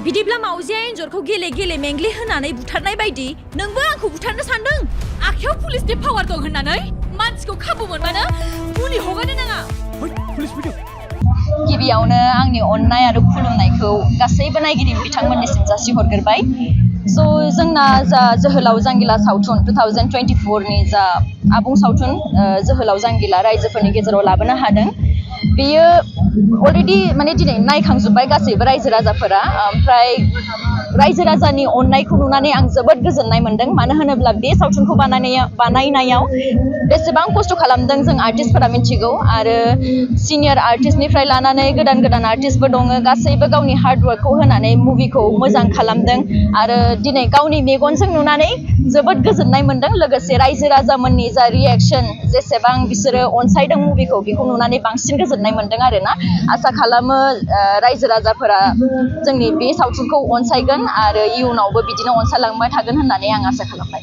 बिदिब्ला मावजिया एन्जरखौ गेले गेले मेंग्लि होनानै बुथारनाय बायदि नोंबो आंखौ बुथारनो सानदों? आखायाव पुलिसनि पावार दं होननानै मानसिखौ खाबु मोनबानो मुलि हगारनो नाङा। पुलिस फैदों। गिबियावनो आंनि अननाय आरो खुलुमनायखौ गासैबो नायगिरि बिथांमोननिसिम जासिहरग्रोबाय। जोंना जा जोहोलाव जांगिला सावथुन 2024नि जा आबुं सावथुन जोहोलाव जांगिला रायजोफोरनि गेजेराव लाबोनो हादों। बेयो अलरेडि माने दिनै नायखांजोब्बाय गासैबो रायजो राजाफोरा। ओमफ्राय रायजो राजानि अननायखौ नुनानै आं जोबोद गोजोननाय मोन्दों। मानो होनोब्ला बे सावथुनखौ बानायनायाव बेसेबां खस्थ' खालामदों जों आर्टिस्टफोरा मिथिगौ। आरो सिनियर आर्टिस्टनिफ्राय लानानै गोदान गोदान आर्टिस्टबो दङ। गासैबो गावनि हार्डवर्कखौ होनानै मुभिखौ मोजां खालामदों। आरो दिनै गावनि मेगनजों नुनानै जोबोद गोजोननाय मोन्दों। लोगोसे रायजो राजामोननि जा रिएक्सन, जेसेबां बिसोरो अनसायदों मुभिखौ, बेखौ नुनानै बांसिन गोजोननाय मोन्दों आरोना। आसा खालामो रायजो राजाफोरा जोंनि बे सावथुनखौ अनसायगोन आरो इयुनावबो बिदिनो अनसायलांबाय थागोन होननानै आं आसा खालामबाय।